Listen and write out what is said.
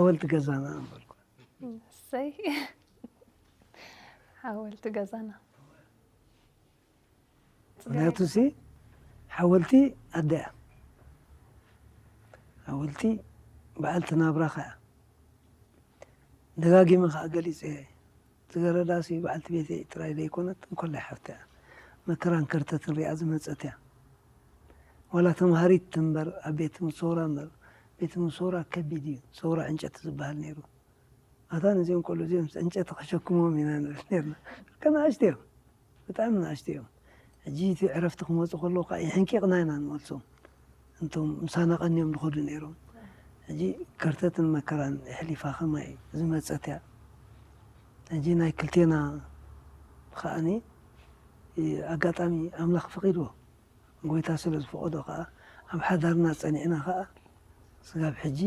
ሓወልቲ ገዛና ነበርኩ። እሰይ ሓወልቲ ገዛና። ምክንያቱ ሲ ሓወልቲ ኣደ እያ። ሓወልቲ በዓልቲ ናብራኻ እያ። ደጋጊመ ከዓ ገሊፀ። ዝገረዳ ሲ በዓልቲ ቤተይ ጥራይ ዘይኮነት እንኮላይ ሓፍቲ እያ። መከራን ከርተትን ሪኣ ዝመፀት እያ። ዋላ ተምሃሪት ትንበር ኣብ ቤት ምሶራ እምበር፣ ቤት ምሶራ ከቢድ እዩ። ሰውራ ዕንጨቲ ዝበሃል ነይሩ። ኣታ ነዚኦም ቆልዑ እዚኦም ዕንጨቲ ከሸክሞም ኢና ንብል ነርና። ከናእሽቲ እዮም፣ ብጣዕሚ ናእሽቲ እዮም። ሕጂ እቲ ዕረፍቲ ክመፁ ከለዉ ከዓ ይሕንቂቕና ኢና ንመልሶም። እንቶም ምሳና ቀንዮም ዝኸዱ ነይሮም። ሕጂ ከርተትን መከራን የሕሊፋ ከማይ ዝመፀት እያ። ሕጂ ናይ ክልቴና ከዓኒ ኣጋጣሚ ኣምላኽ ፈቒድዎ፣ ጎይታ ስለ ዝፈቐዶ ከዓ ኣብ ሓዳርና ፀኒዕና ከዓ ስጋብ ሕጂ